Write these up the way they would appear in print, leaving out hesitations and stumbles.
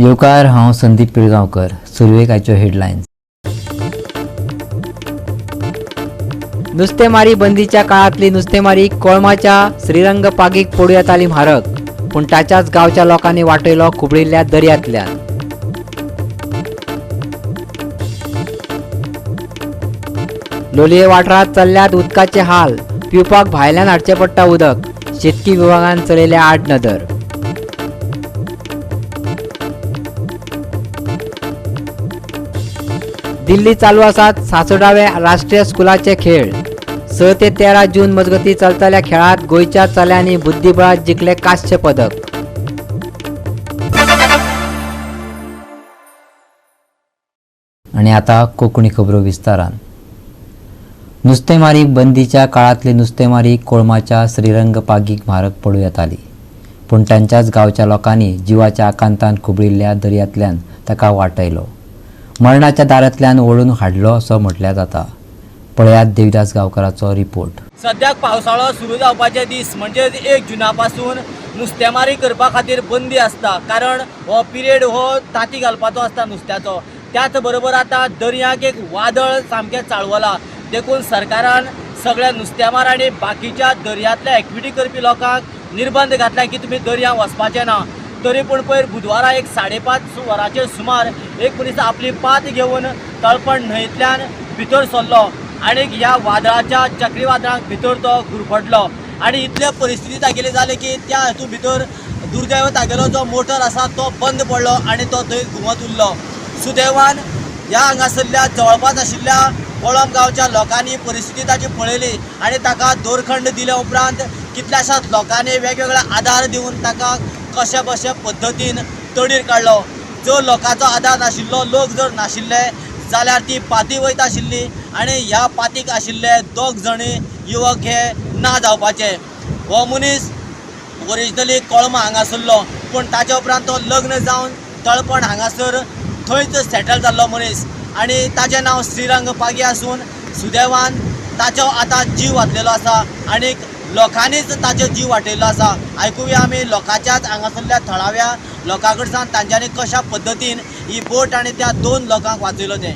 येवकार, हांव संदीप पिळगांवकर. सुरवेक आयच्यो हेडलायन्स. नुस्तेमारी बंदीच्या काळांतली नुस्तेमारी कोळमाच्या श्रीरंग पागीक पडूं येताली म्हारग, पूण ताच्याच गांवच्या लोकांनी वाटयलो खुबळिल्ल्या दर्यांतल्यान. लोलये वाठारांत चल्ल्यात उदकाचे हाल, पिवपाक भायल्यान हाडचें पडटा उदक. शेतकी विभागान चलयल्या आड नदर. दिल्ली चालू आसात 66व्या राष्ट्रीय स्कुलाचे खेळ. 6 ते 13 जून मजगती चलतल्या खेळात गोंयच्या चल्यांनी बुद्धिबळात जिखले कांस्य पदक. आनी आतां कोंकणी खबरो विस्तारान. नुस्तेमारी बंदीच्या काळांतली नुस्तेमारी कोळमाच्या श्रीरंग पागीक म्हारग पडूं येताली, पूण तांच्याच गांवच्या लोकांनी जिवाच्या आकांतान खुबळिल्ल्या दर्यांतल्यान ताका वाटयलो, मरणाच्या दारांतल्यान ओडून हाडलो असो म्हटल्यार जाता. पळयात देविदास गांवकाराचो रिपोर्ट. सद्याक पावसाळो सुरू जावपाचे दीस, म्हणजे 1 जुना पासून नुस्तेमारी करपा खातीर बंदी आसता, कारण हो पिरियड हो तांती घालपाचो आसता नुस्त्याचो. त्याच बरोबर आतां दर्याक एक वादळ सामकें चाळवलां, देखून सरकारान सगळ्या नुस्तेमार आनी बाकीच्या दर्यांतल्या एक्टिविटी करपी लोकांक निर्बंध घातला की तुमी दर्यांत वचपाचें ना. तरी पूण पयर बुधवारा एक 5:30 वरांचेर सुमार एक मनीस आपली पात घेवन तळपण न्हंयतल्यान भितर सरलो आनी ह्या वादळाच्या चक्रीवादळाक भितर तो गुरफटलो आनी इतले परिस्थिती तागेली जाली की त्या हितून भितर दुर्दैव तागेलो जो मोटर आसा तो बंद पडलो आनी तो थंय घुंवत उरलो. सुदैवान ह्या हांगासरल्या जवळपास आशिल्ल्या कोळंब गांवच्या लोकांनी परिस्थिती ताची पळयली आनी ताका दोरखंड दिल्या उपरांत कितल्याशाच लोकांनी वेगवेगळे आदार दिवन ताका कशे बशे पद्दतीन तडीर काडलो. जर लोकांचो आदार नाशिल्लो, लोक जर नाशिल्ले जाल्यार ती पाती वयता आशिल्ली आनी ह्या पातीक आशिल्ले दोग जाणी युवक हे ना जावपाचे. हो मनीस ओरिजिनली कोळमा हांगासरलो, पूण ताच्या उपरांत तो लग्न जावन तळपण हांगासर थंयच सेटल जाल्लो मनीस आनी ताचें नांव श्रीरंग पागी आसून सुदैवान ताचो आतां जीव वाचलेलो आसा आनी लोकांनीच ताचो जीव वाटयल्लो आसा. आयकुया आमी लोकांच्याच हांगासरल्या थळाव्या लोकां कडच्यान तांच्यांनी कशा पद्दतीन ही बोट आनी त्या 2 लोकांक वाचयलो तें.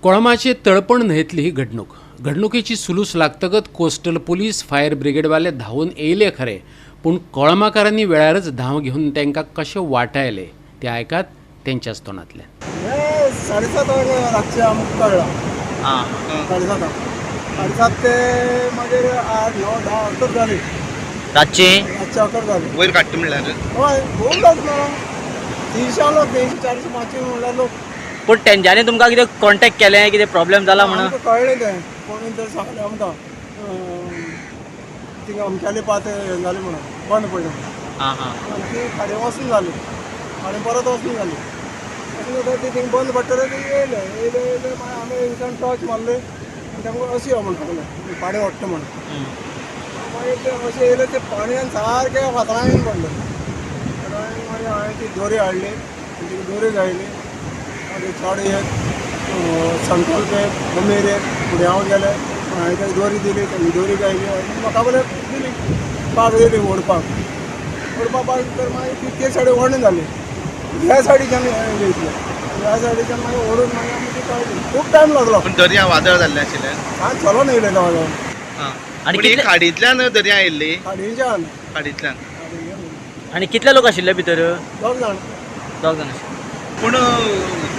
कोळमाचे तळपण न्हंयेतली ही घडणूक. घडणुकेची सुलूस लागतकच कोस्टल पुलीस, फायर ब्रिगेडवाले धांवून येयले खरे, पूण कोळमाकारांनी वेळारच धांव घेवन तांकां कशें वाटायले ते आयकात तेंच्याच तोंडांतल्यान. 7:30 रातचें आमकां कळ्ळां. 7:30 ते मागीर 8, 9, 10 अकरा जाली रातची. रातचे 11 जाली. वयर काडटा म्हणल्यार हय, खूब लोक ना, 300 लोक, 300, 400, 500 म्हणल्यार लोक. पूण तेंच्यांनी तुमकां कितें कॉन्टेक्ट केलें, कितें प्रॉब्लेम जाला म्हणून? आमकां कळ्ळें तें, कोणी तर सांगलें आमकां थिंगा अमक्याले पात हें जालें म्हणून, बंद पडलें. आनी ती खाडी वचून जाली आनी परत वचून जाली. अशें जाता ती थिंग बंद पडटले ती येयले येयले येयले मागीर आमी हिंगच्यान टॉर्च मारली आनी तांकां अशी यो म्हणटा लागले, पाणी ओडटा म्हणून. मागीर ते अशें येयले, ते पाणयान सारकें फातरांनी पडले. फातरांनी मागीर हांवें ती दोरी हाडली आनी ती दोरी घायली. मागीर चोडे एक संकल्प एक अमीर एक फुडें हांव गेले, हांवें ताका दोरी दिली, तांणी दोरी घायली आनी म्हाका बरें दिली पाग दिली ओडपाक. ओडपाक पाग तर मागीर ती ते सायडी ओडण जाली, ह्या सायडीच्यान घेतले, ह्या सायडीच्यान मागीर ओडून मागीर आमी ती काडली. खूब टायम लागलो. पूण दर्या वादळ जाल्लें आशिल्लें. आनी चलोन येयलें तें वादळ. आनी खाडींतल्यान दर्या आयिल्ली. खाडीच्यान. खाडींतल्यान. आनी कितले लोक आशिल्ले भितर? 2 जाण. 2 जाण आशिल्ले. पूण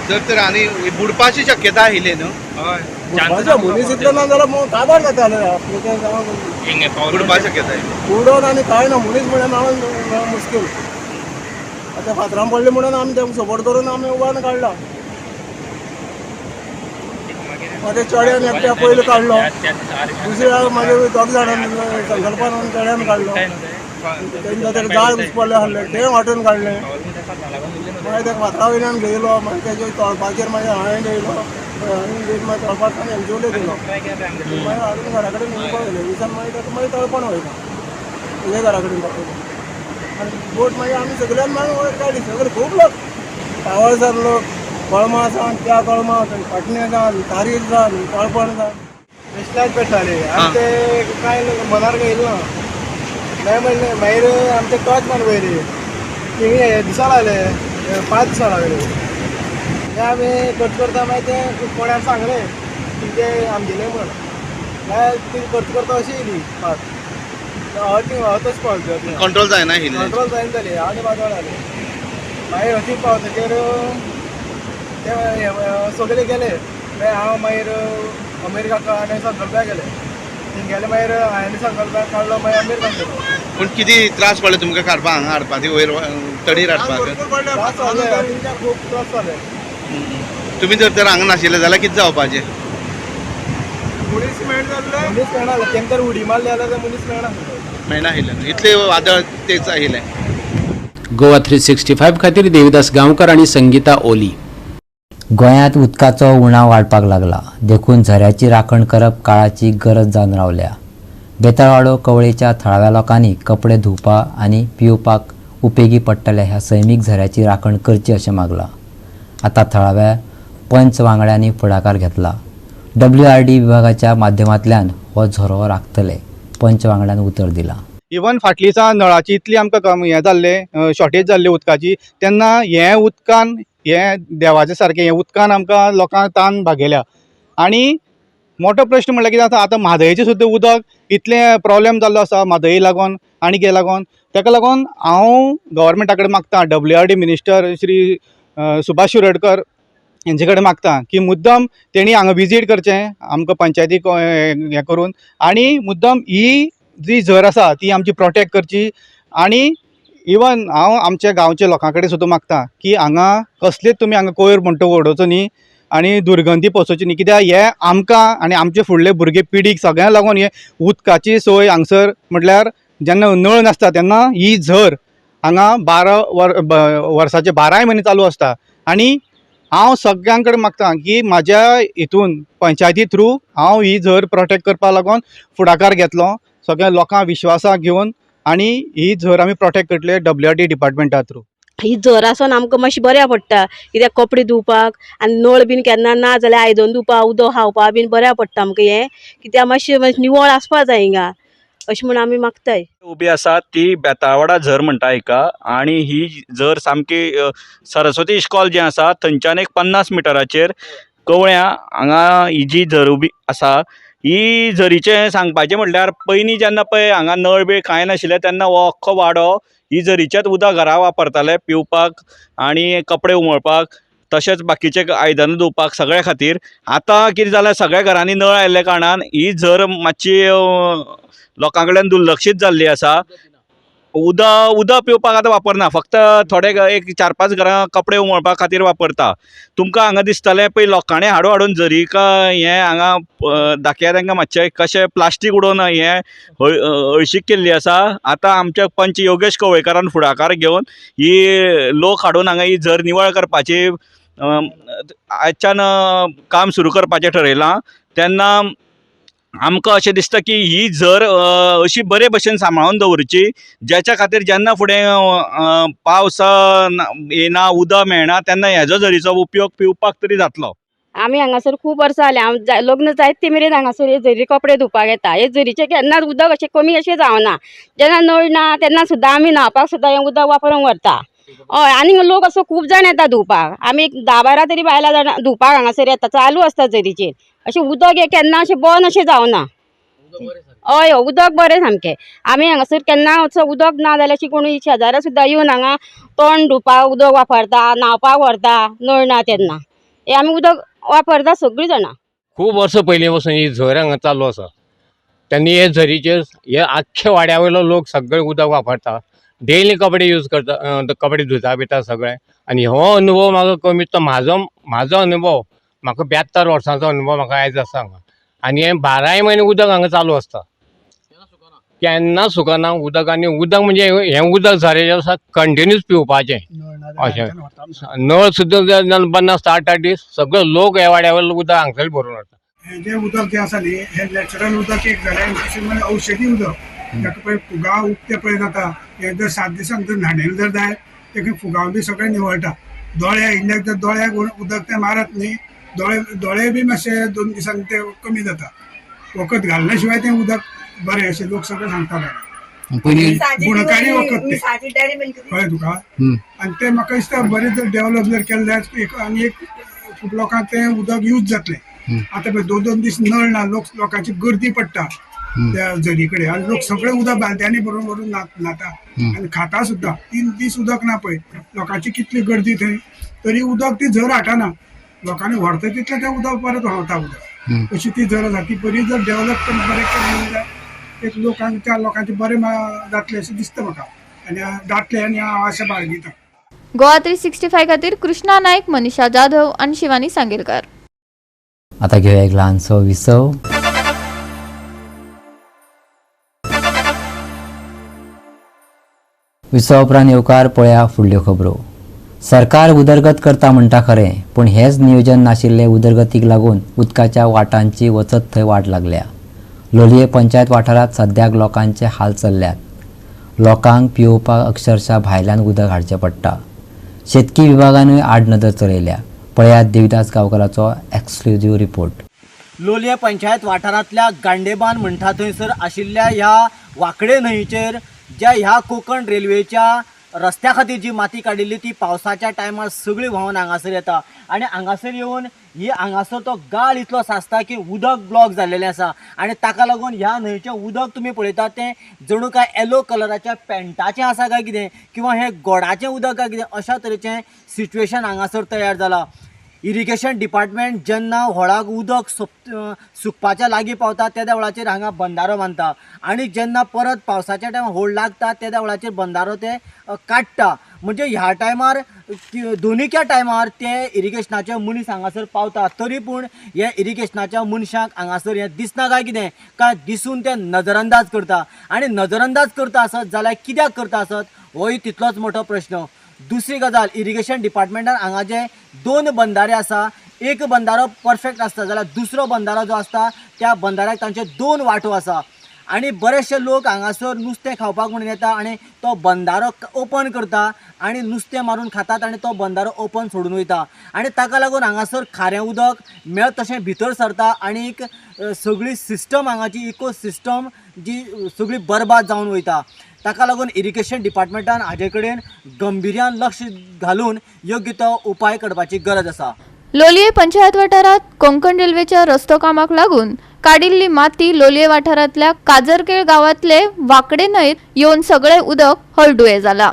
जर तर आनी बुडपाची शक्यता आशिल्ली न्हू? हय, मनीस इतलो ना जाल्यार काबार जाताले. बुडपा शक्यता आशिल्ली. बुडोन आनी कांय ना, मनीस म्हणल्यार मेळोन मुश्कील. आतां फातरां पडले म्हणून आमी तांकां सपोर्ट करून आमी उबारून काडला. मागीर चेड्यान एकट्या पयलीं काडलो, दुसऱ्या मागीर 2 जाणांनी संकल्पान चेड्यान काडलो. तेंच्या ताका जाळ घुसपडलें आसलें तें वांटून काडलें. मागीर ताका फातरा वयल्यान घेयलो, मागीर तेजे तळपाचेर मागीर हांवें घेयलो, हांवें घेवन मागीर तळपाक एनजीओले दिलो. मागीर हाडून घरा कडेन घेवन पावयले. विसान मागीर ताका मागीर तळपण वयता तुज्या घरा कडेन पावयलो. आनी बोट मागीर आमी सगळ्यान मागीर वयर काडली. सगळे खूब लोक, सावळसर लोक, कळमा सावन त्या कळमा, पाटणे जावन, तारीर जावन, तळपण जावन. लायट पेट्टाले आनी ते कांय मनार येयलो ना. नाही म्हणलें मागीर आमचे टॉर्च मारून पयली थिंगा दिसा लागले. 5 दिसां लागले. ते आमी करता करता मागीर ते कोणाक सांगलें की ते आमगेले म्हण, मागीर ती करता करता अशी येयली पांच हय तशें पावले. कंट्रोल जायना आशिल्लें. कंट्रोल जायना जाली आनी वादळ जालें. मागीर हती पावतकीर ते सगळे गेले. मागीर हांव मागीर अमीर काका आनी संकल्पा गेले थिंग गेले. मागीर हांवें संकल्पाक काडलो, मागीर अमीर काका गेलो. पूण कितें त्रास पडले तुमकां काडपाक, हांगा हाडपाक, ती वयर तडीर हाडपाक? त्रास जाले, खूब त्रास जाले. तुमी जर तर हांगा नाशिल्ले जाल्यार कितें जावपाचें? मनीस मेळना, मनीस मेळना. तेंका तर उडी मारली जाल्यार ते मनीस मेळना. मेळना आशिल्लें, इतलें वादळ तेच आशिल्लें. गोवा 365 खातीर देविदास गांवकर आनी संगीता ओली. गोंयांत उदकाचो उणाव वाडपाक लागला, देखून झऱ्याची राखण करप काळाची गरज जावन रावल्या. बेताळवाडो कवळेच्या थळाव्या लोकांनी कपडे धुवपाक आनी पिवपाक उपेगी पडटल्या ह्या सैमीक झऱ्याची राखण करची अशें मागलां. आतां थळाव्या पंच वांगड्यांनी फुडाकार घेतला. डब्ल्यू आर डी विभागाच्या माध्यमांतल्यान हो झरो राखतले. पंच वांगड्यान उतर दिलां. इवन फाटलीं दिसा नळाची इतली आमकां कम हें जाल्लें, शॉर्टेज जाल्ली उदकाची, तेन्ना हें उदकान, हें देवाचें सारकें हें उदकान आमकां लोकांक तान भागयल्या. आनी मोठो प्रश्न म्हणल्यार कितें आसा, आतां म्हादयचें सुद्दां उदक इतलें प्रोब्लेम जाल्लो आसा म्हादय लागून आनी कितें लागून. ताका लागून हांव गव्हर्मेंटा कडेन मागता, W R D minister Shri Subhash Shirodkar हेंचे कडेन मागता की मुद्दम तेणी हांगा विजीट करचें आमकां पंचायतीक हें करून आनी मुद्दम ही जी झर आसा ती आमची प्रोटेक्ट करची. आनी इवन हांव आमच्या गांवच्या लोकां कडेन सुद्दां मागता की हांगा कसलेच तुमी हांगा कोयर म्हणटा उडोवचो न्ही आनी दुर्गंधी पसोवची न्ही, कित्याक हे आमकां आनी आमचे फुडले भुरगे पिढीक सगळ्यांक लागून हे उदकाची सोय हांगसर म्हटल्यार जेन्ना नळ नासता तेन्ना ही झर हांगा 12 वर वर्साचे बाराय म्हयने चालू आसता. आनी हांव सगळ्यां कडेन मागता की म्हाज्या हितून पंचायती थ्रू हांव ही झर प्रोटेक्ट करपा लागून फुडाकार घेतलो, सगळ्या लोकांक विश्वासाक घेवन, आनी ही झर आमी प्रोटेक्ट करतले डब्ल्यू आर डी डिपार्टमेंटा थ्रू. ही झर आसोन आमकां मातशें बऱ्याक पडटा, कित्याक कपडे धुवपाक आनी नळ बीन केन्ना ना जाल्यार आयदन धुवपाक, उदक खावपाक बीन बऱ्याक पडटा आमकां हें. कित्याक मातशें मातशें निवळ आसपा जाय हिंगा, अशें म्हूण आमी मागताय. उबी आसा ती बेताळवाडा झर म्हणटा हिका आनी ही झर सामकी सरस्वती इश्कॉल जें आसा थंयच्यान एक 50 मिटराचेर कवळ्यां हांगा ही जी झर उबी आसा. ही झरीचें सांगपाचें म्हणल्यार पयलीं जेन्ना पळय हांगा नळ बी कांय नाशिल्लें तेन्ना हो अख्खो वाडो ही झरीचेच उदक घरा वापरताले, पिवपाक आनी कपडे उमळपाक, तशेंच बाकीचे आयदनां धुवपाक, सगळ्या खातीर. आतां कितें जालें, सगळ्या घरांनी नळ आयिल्ल्या कारणान ही झर मातशी लोकां कडल्यान दुर्लक्षीत जाल्ली आसा. उदक उदक पिवपाक आतां वापरना, फक्त थोडे एक चार पांच घरां कपडे उमळपा खातीर वापरता. तुमकां हांगा दिसतलें पळय, लोकांनी हाडून हाडून झरीक हें हांगा दाखया तांकां मातशें कशें प्लास्टीक उडोवन हें हळशीक केल्ली आसा. आतां आमच्या पंच योगेश कवळेकारान फुडाकार घेवन ही लोक हाडून हांगा ही झर निवळ करपाची आयच्यान काम सुरू करपाचें ठरयलां. तेन्ना आमकां अशें दिसता की ही झर अशी बरे भशेन सांबाळून दवरची, ज्याच्या खातीर जेन्ना फुडें पावस येना, उदक मेळना, तेन्ना हेजो झरीचो उपयोग पिवपाक तरी जातलो. आमी हांगासर खूब वर्सां जालीं. हांव लग्न जायत ते मेरेन हांगासर हे झरी कपडे धुवपाक येता. हे झरीचें केन्नाच उदक अशें कमी अशें जावना. जेन्ना नळ ना तेन्ना सुद्दां आमी न्हांवपाक सुद्दां हें उदक वापरूंक व्हरता. हय, आनी लोक असो खूब जाण येता धुवपाक. आमी एक 10-12 तरी बायलां जाणां धुवपाक हांगासर येता, चालू आसता झरीचेर. अशें उदक हें केन्ना अशें बंद अशें जावना. हय हय, उदक बरें सामकें. आमी हांगासर केन्ना असो उदक ना जाल्यार अशी कोणूय शेजाऱ्या सुद्दां येवन हांगा तोंड धुवपाक उदक वापरता, न्हांवपाक व्हरता. नळ ना तेन्ना हें आमी उदक वापरता सगळीं जाणां. खूब वर्सां पयलीं पासून ही झर हांगा चालू आसा. तेन्ना हे झरीचेर हे आख्खे वाड्या वयलो लोक सगळे उदक वापरता, डेली कपडे यूज करता, कपडे धुता बिता सगळे. आनी हो अनुभव म्हाका कमी तो म्हाजो अनुभव म्हाका 72 वर्सांचो अनुभव म्हाका आयज आसा हांगा. आनी हें बाराय म्हयने उदक हांगा चालू आसता, केन्ना सुकना उदक. आनी उदक म्हणजे हें उदक झरेचें आसा, कंटिन्यूस पिवपाचें. अशें नळ सुद्दां बंद आसता 8-8 दीस, सगळे लोक ह्या वाड्या वयलो उदक हांगसर भरून व्हरता. हें जें उदक जें आसा न्ही, हें नॅचरल उदक एक जालें आनी तशें म्हणल्यार औषधी उदक. ताका पळय फुगांव उकते पळय जाता. हें जर 7 दिसांक जर न्हाणयलें जर जायत, तेका फुगांव बी सगळें निवळटा. दोळे आयिल्ल्याक जर दोळ्याक उदक तें मारत न्ही, दोळे दोळे बी मातशे 2 दिसांनी ते कमी जाता. वखद घालना शिवाय तें उदक बरें अशें लोक सगळे सांगताले. पयलीं गुणकारी वखद तें, कळ्ळें तुका? आनी तें म्हाका दिसता बरें जर डेवलप जर केलें जाल्यार एक आनी एक खूब लोकांक तें उदक यूज जातलें. आतां पळय 2-2 दीस नळ ना, लोक लोकांची गर्दी पडटा त्या झरी कडेन आनी लोक सगळे उदक बालद्यांनी भरून भरून न्हाता आनी खाता सुद्दां. 3 दीस उदक ना पळय, लोकांची कितली गर्दी थंय, तरी उदक ती झर हाडना, लोकांनी व्हरता तितलें तें उदक परत व्हांवता उदक. अशी ती झर आसा, ती बरी जर डेवलप करून बरें केली जाल्यार एक लोकांक त्या लोकांचें बरें जातलें अशें दिसता म्हाका आनी जातलें आनी हांव आशा बाळगितां. गोवा 365 खातीर कृष्णा नायक, मनीषा जाधव आनी शिवानी सांगेलकार. आता घेऊया एक ल्हानसो विसव. विसवा उपरांत येवकार पळया फुडल्यो खबरो. सरकार उदरगत करता म्हणटा खरें, पूण हेच नियोजन नाशिल्ले उदरगतीक लागून उदकाच्या वाटांची वचत थंय वाट लागल्या. लोलये पंचायत वाठारांत सद्याक लोकांचे हाल चल्ल्यात. लोकांक पियोवपाक अक्षरशः भायल्यान उदक हाडचें पडटा. शेतकी विभागानूय आडनदर चलयल्या. पळयात देविदास गांवकाराचो एक्सक्लुझीव रिपोर्ट. लोलये पंचायत वाठारांतल्या गांडेबान म्हणटा थंयसर आशिल्ल्या ह्या वाकडे न्हंयचेर ज्या ह्या कोंकण रेल्वेच्या रस्त्या खातीर जी माती काडिल्ली ती पावसाच्या टायमार सगळी व्हांवन हांगासर येता आनी हांगासर येवन ही हांगासर तो गाळ इतलो साचता की उदक ब्लॉक जाल्लेलें आसा आनी ताका लागून ह्या न्हंयचें उदक तुमी पळयतात तें जणू काय येलो कलराच्या पेंटाचें आसा काय कितें किंवा हें गोडाचें उदक काय कितें अशा तरेचें सिट्युएशन हांगासर तयार जालां. इरिगेशन डिपार्टमेंट जेन्ना व्हळाक उदक सुकपाच्या लागीं पावता तेद्या वेळाचेर हांगा बंदारो बांदता आनी जेन्ना परत पावसाच्या टायमार होळ लागता तेद्या वेळाचेर बंदारो ते काडटा. म्हणजे ह्या टायमार दोनीच्या टायमार ते इरिगेशनाचे मनीस हांगासर पावता, तरी पूण हे इरिगेशनाच्या मनशांक हांगासर हें दिसना काय कितें, काय दिसून ते नजरअंदाज करता आनी नजरअंदाज करता आसत जाल्यार कित्याक करता आसत होय तितलोच मोठो प्रश्न. दुसरी गजाल, इरिगेशन डिपार्टमेंटान हांगा जे 2 बंदारे आसा, एक बंदारो परफेक्ट आसता जाल्यार दुसरो बंदारो जो आसता त्या बंदाऱ्याक तांचे 2 वांटो आसा आनी बरेचशे लोक हांगासर नुस्तें खावपाक म्हणून येता आनी तो बंदारो ओपन करता आनी नुस्तें मारून खातात आनी तो बंदारो ओपन सोडून वयता आनी ताका लागून हांगासर खारें उदक मेळत तशें भितर सरता आनी एक सगळी सिस्टम हांगाची इको सिस्टम जी सगळी बरबाद जावन वयता. ताका लागून इरिगेशन डिपार्टमेंटान हाजे कडेन गंभीर्यान लक्ष घालून योग्य तो उपाय करपाची गरज आसा. लोलये पंचायत वाठारांत कोंकण रेल्वेच्या रस्तो कामाक लागून काडिल्ली माती लोलये वाठारांतल्या काजरकेळ गांवांतले वाकडे न्हंयेत येवन सगळे उदक हळडुवें जाला.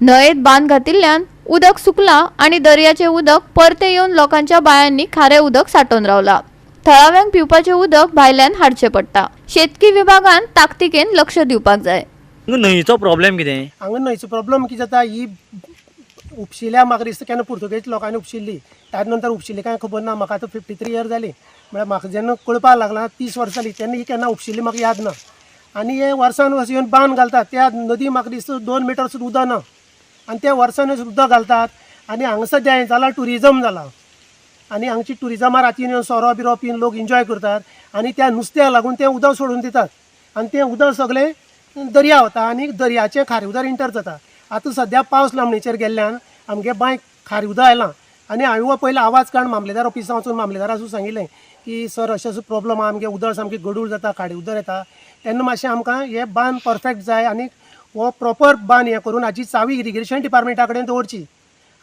न्हंयेत बांद घातिल्ल्यान उदक सुकला आनी दर्याचें उदक परते येवन लोकांच्या बायांनी खारें उदक साठोवन रावला. थळाव्यांक पिवपाचें उदक भायल्यान हाडचें पडटा. शेतकी विभागान ताकतिकेन लक्ष दिवपाक जाय. न्हंयचो प्रॉब्लेम कितें? हांगा न्हंयचो प्रॉब्लम कितें जाता, ही उपशिल्या म्हाका दिसता केन्ना पुर्तुगेज लोकांनी उपशिल्ली, ताजे नंतर उपशिल्ली कांय खबर ना. म्हाका आतां 53 इयर जाली, म्हळ्यार म्हाका जेन्ना कळपाक लागला 30 वर्सां जाली तेन्ना ही केन्ना उपशिल्ली म्हाका याद ना. आनी हे वर्सान वर्स येवन बांद घालतात, त्या नदी म्हाका दिसता 2 मिटर सुद्दां उदक ना आनी त्या वर्सान वर्स उदक घालतात. आनी हांगा सद्या हें जालां ट्युरिजम जालां आनी हांगची ट्युरिजमा रातीन येवन सोरो बिरो पिवन लोक एन्जॉय करतात आनी त्या नुस्त्याक लागून तें उदक सोडून दितात आनी तें उदक सगळें दर्या वता आनी दर्याचें खारें उदक इंटर जाता. आतां सद्या पावस लांबणीचेर गेल्ल्यान आमगे बांय खारें उदक आयलां आनी हांवें हो पयलो आवाज काडून मामलेदार ऑफिसां वचून मामलेदारा सुद्दां सांगिल्लें की सर अशें अशें प्रॉब्लम आहा, आमगे उदक सामकें गडूळ जाता, खारें उदक येता, तेन्ना मातशें आमकां हे बांद परफेक्ट जाय आनी हो प्रॉपर बांद हें करून हाची चावी इरिगेशन डिपार्टमेंटा कडेन दवरची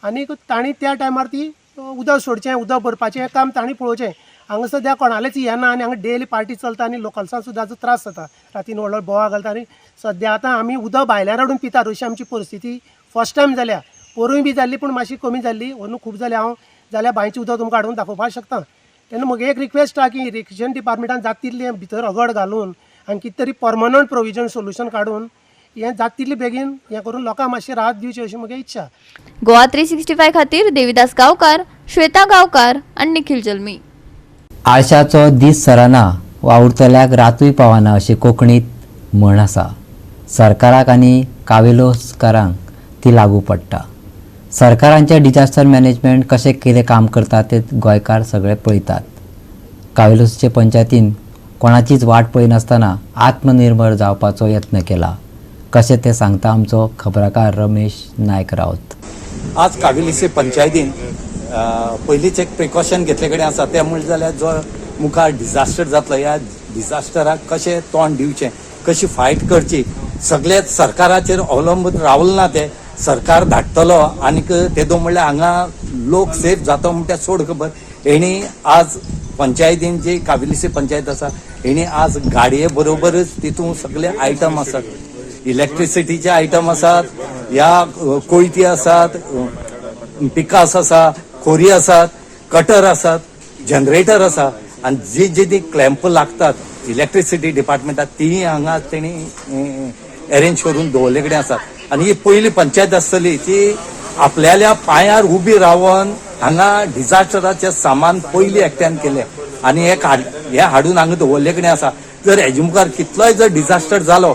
आनी तांणी त्या टायमार ती उदक सोडचें, उदक भरपाचें काम तांणी पळोवचें. हांगा सद्या कोणालेच येना आनी हांगा डेली पार्टी चलता आनी लोकल्सांक सुद्दां त्रास जाता, रातीन व्हडलो बोवाळ घालता आनी सद्या आतां आमी उदक भायल्यान हाडून पितात अशी आमची परिस्थिती फर्स्ट टायम जाल्या. पोरूय बी जाल्ली पूण मातशी कमी जाल्ली, अंदू खूब जाल्या. हांव जाल्यार बांयचें उदक तुमकां हाडून दाखोवपाक शकता. तेन्ना म्हगे एक रिक्वेस्ट आहा की इरिगेशन डिपार्टमेंटान जाता तितलें भितर अगड घालून आनी कितें तरी परमनंट प्रोविजन सोल्युशन काडून हें जाता तितलें बेगीन हें करून लोकांक मातशें राहत दिवची अशी म्हगे इच्छा. गोवा 365 खातीर देविदास गांवकार, श्वेता गांवकार आनी निखिल जल्मी. आळशाचो दीस सरना वावुरतल्याक रातूय पावना अशी कोंकणीत म्हण आसा. सरकाराक आनी कावेलोस्कारांक ती लागू पडटा. सरकारांचें डिजास्टर मॅनेजमेंट कशें कितें काम करता तें गोंयकार सगळे पळयतात. कावेलोसचे पंचायतीन कोणाचीच वाट पळयनासतना आत्मनिर्भर जावपाचो यत्न केला, कशें तें सांगता आमचो खबराकार रमेश नायक रावत. आज कावेलिसे पंचायतीन पयलींच एक प्रिकॉशन घेतले कडेन आसा, तें म्हणलें जाल्यार जो मुखार डिजास्टर जातलो ह्या डिजास्टराक कशें तोंड दिवचें, कशी फायट करची सगळे सरकाराचेर अवलंबून रावल ना. ते सरकार धाडटलो आनीक तेदो म्हणल्यार हांगा लोक सेफ जातो म्हण ते सोड खबर. हेणी आज पंचायतीन, जी काविलिसी पंचायत आसा, हेणी आज गाडये बरोबरच तितून सगळे आयटम आसात, इलेक्ट्रिसिटीचे आयटम आसात, या कोयती आसात, पिकास आसा, खोरी आसात, कटर आसात, जनरेटर आसा आनी जी जी ती क्लॅम्प लागतात इलेक्ट्रिसिटी डिपार्टमेंटात, तीय हांगा तेणी अरेंज करून दवरले कडेन आसात. आनी ही पयली पंचायत आसतली ती आपल्याल्या पांयार उबी रावन हांगा डिझास्टराचें सामान पयली एकट्यान केलें आनी हे काड हे हाडून हांगा दवरले कडेन आसा. जर हेजे मुखार कितलोय जर डिझास्टर जालो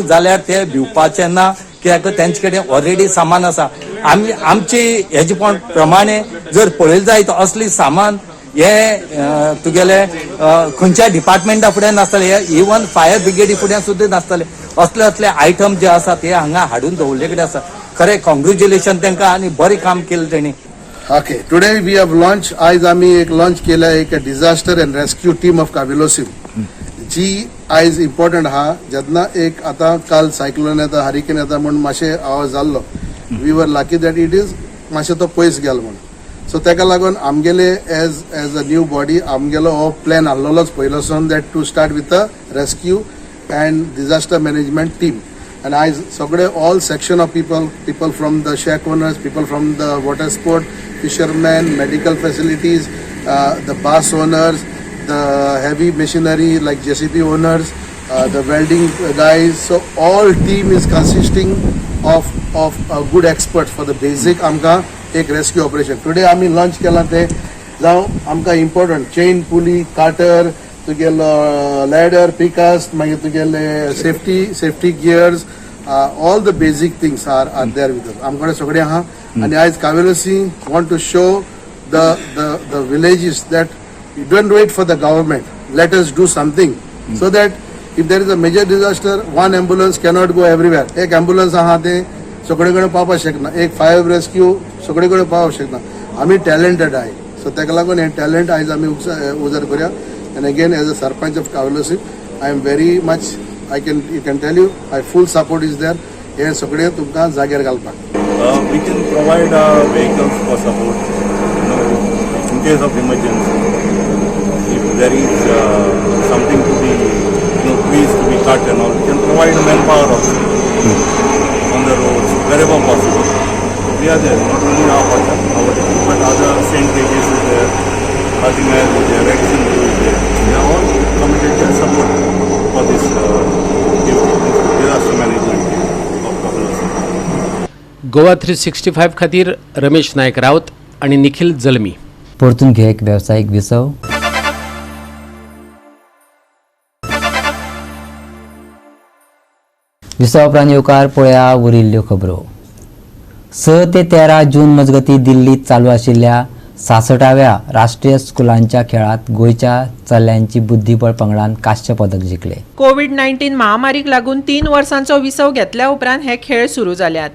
जाल्यार ते भिवपाचे ना, कित्याक तेंचे कडेन ऑलरेडी सामान आसा. आमी आमचे हेजे पण प्रमाणे जर पळयलें जायत, असली सामान हे तुगेले खंयच्या डिपार्टमेंटा फुडें नासतले, हे इवन फायर ब्रिगेडी फुडें सुद्दां नासतले. असले असले आयटम जे आसा ते हांगा हाडून दवरले कडेन आसा. खरें कॉंग्रेच्युलेशन तांकां आनी बरें काम केलें तेणी. Okay, today we have launch, आयज आमी एक लॉन्च केल्या एक disaster and rescue team of Cavelossim, जी आयज इम्पॉर्टंट आहा. जेन्ना एक आतां काल सायक्लोन येता, हरिकेन येता म्हूण मातशें आवाज जाल्लो, we were lucky that it is मातशें तो पयस गेलो म्हूण. सो ताका लागून आमगेले as a new body आमगेलो हो plan आहलोलोच पयलोसून that to start with a rescue and disaster management team. And आयज सगळे all section of people, people from the shack owners, people from the water sport, fishermen, medical facilities, the bus owners, the heavy machinery like JCB owners, the welding guys. So all team is consisting of good experts for the basic आमकां एक rescue operation. Today आमी launch केलां ते जावं आमकां important chain पुली, Carter, तुगेलो ladder, पिकास, मागीर तुगेले safety gears, all the basic things are there with. आमकडे सगळे आहा. आनी आयज Cavelossim want to show the villages that you don't wait for the government. Let us do something so that if there is a major disaster, one ambulance cannot go everywhere. एक ambulance आहा ते सगळे कडेन पावपाक शकना, एक fire rescue सगळे कडेन पावपाक शकना. आमी टॅलेंटेड आहे, सो ताका लागून हे टॅलेंट आयज आमी उजार करूया. And again, as a sarpanch of Cavelossim, I am very much, I can you can tell you, my full support is there हे सगळे तुमकां जाग्यार घालपाक. We can provide vehicles for support, in case of emergency. If there is something to be, trees to be cut and all, we can provide manpower also on the roads, wherever possible. We are there, not only our hotel, our team, but other St. Regis is there, Hatimel is there, Radisson Blu is there. They are all committed their support for this duty, disaster management team of Cavelossim. Goa 365 खातीर रमेश नायक रावत आणि निखिल जल्मी. परतून घेवया एक वेवसायीक विसव. विसवा उपरांत येवकार. पळया उरिल्ल्यो खबरो. 6 ते 13 जून मजगतीं दिल्लीत चालू आशिल्ल्या 66व्या राष्ट्रीय स्कुलांच्या खेळांत गोंयच्या चल्यांची बुद्धिबळ पंगडान कांस्य पदक जिखलें. कोवीड-19 महामारीक लागून 3 वर्सांचो विसव घेतल्या उपरांत हे खेळ सुरू जाल्यात.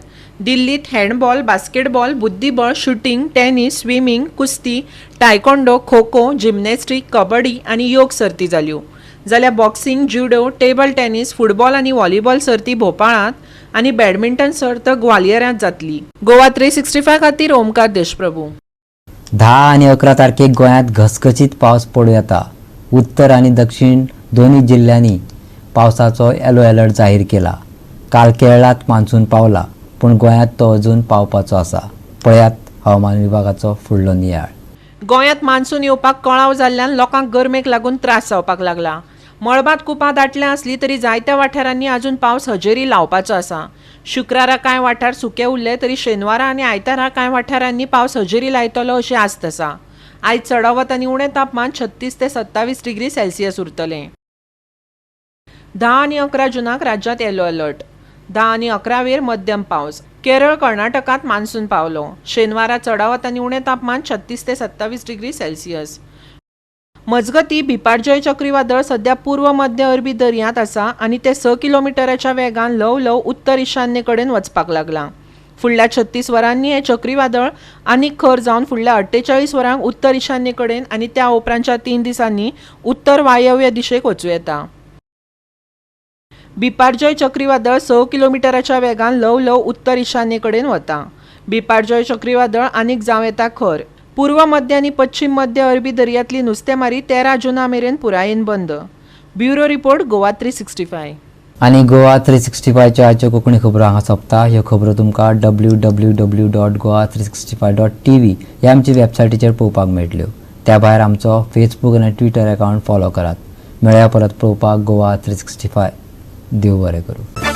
दिल्लीत हँडबॉल, बास्केटबॉल, बुद्धिबळ, शुटींग, टेनिस, स्विमींग, कुस्ती, टायकोंडो, खो खो, जिम्नॅस्टीक, कबड्डी आनी योग सर्ती जाल्यो, जाल्यार boxing, judo, table tennis, football आनी व्हॉलीबॉल सर्ती भोपाळांत आनी बॅडमिंटन सर्त ग्वालियरांत जातली. गोवा 365 खातीर ओमकार देशप्रभू. 10 आनी 11 तारखेक गोंयांत घसघशीत पावस पडूं येता. उत्तर आनी दक्षिण दोनूय जिल्ल्यांनी पावसाचो येलो अलर्ट जाहीर केला. काल केरळांत मान्सून पावला, पूण गोंयांत तो अजून पावपाचो आसा. पळयात हवामान विभागाचो फुडलो नियाळ. गोंयांत मान्सून येवपाक कळाव जाल्ल्यान लोकांक गरमेक लागून त्रास जावपाक लागला. मळबांत कुपां दाटल्या आसली तरी जायत्या वाठारांनी अजून पावस हजेरी लावपाचो आसा. शुक्रारा कांय वाठार सुके उरले तरी शेनवारा आनी आयतारा कांय वाठारांनी पावस हजेरी लायतलो अशी आस्त आसा. आयज चडावत आनी उणें तापमान 36 ते 27 डिग्री सेल्सियस उरतलें. 10 आनी 11 जुनाक राज्यांत येलो अलर्ट. 10 आनी 11वेर मध्यम पावस. केरळ, कर्नाटकांत मान्सून पावलो. शेनवारा चडावत आनी उणें तापमान 36 ते 27 डिग्री सेल्सियस. मजगतीं, बिपारजॉय चक्रीवादळ सध्या पूर्व मध्य अरबी दर्यांत आसा आनी ते 6 किलोमिटराच्या वेगान ल्हव ल्हव उत्तर ईशान्ये कडेन वचपाक लागलां. फुडल्या 36 वरांनी हें चक्रीवादळ आनीक खर जावन फुडल्या 48 वरांक उत्तर ईशान्ये कडेन आनी त्या उपरांतच्या 3 दिसांनी उत्तर वायव्य दिशेक वचूं येता. बिपारजॉय चक्रीवादळ 6 किलोमिटराच्या वेगान ल्हव ल्हव उत्तर ईशान्ये कडेन वता. बिपारजॉय चक्रीवादळ आनीक जावं येता खर. पूर्व मध्य आनी पश्चिम मध्य अरबी दर्यांतली नुस्तेमारी 13 जुना मेरेन पुरायेन बंद. Bureau report, Goa 365. आनी गोवा 365च्यो आजच्यो कोंकणी खबरो हांगा सोंपता. ह्यो खबरो तुमकां www.goa365.tv ह्या आमच्या वेबसायटीचेर पळोवपाक मेळटल्यो. त्या भायर आमचो फेसबूक आनी ट्विटर अकावंट फॉलो करात. मेळया परत पळोवपाक गोवा 365. देव बरें करूं.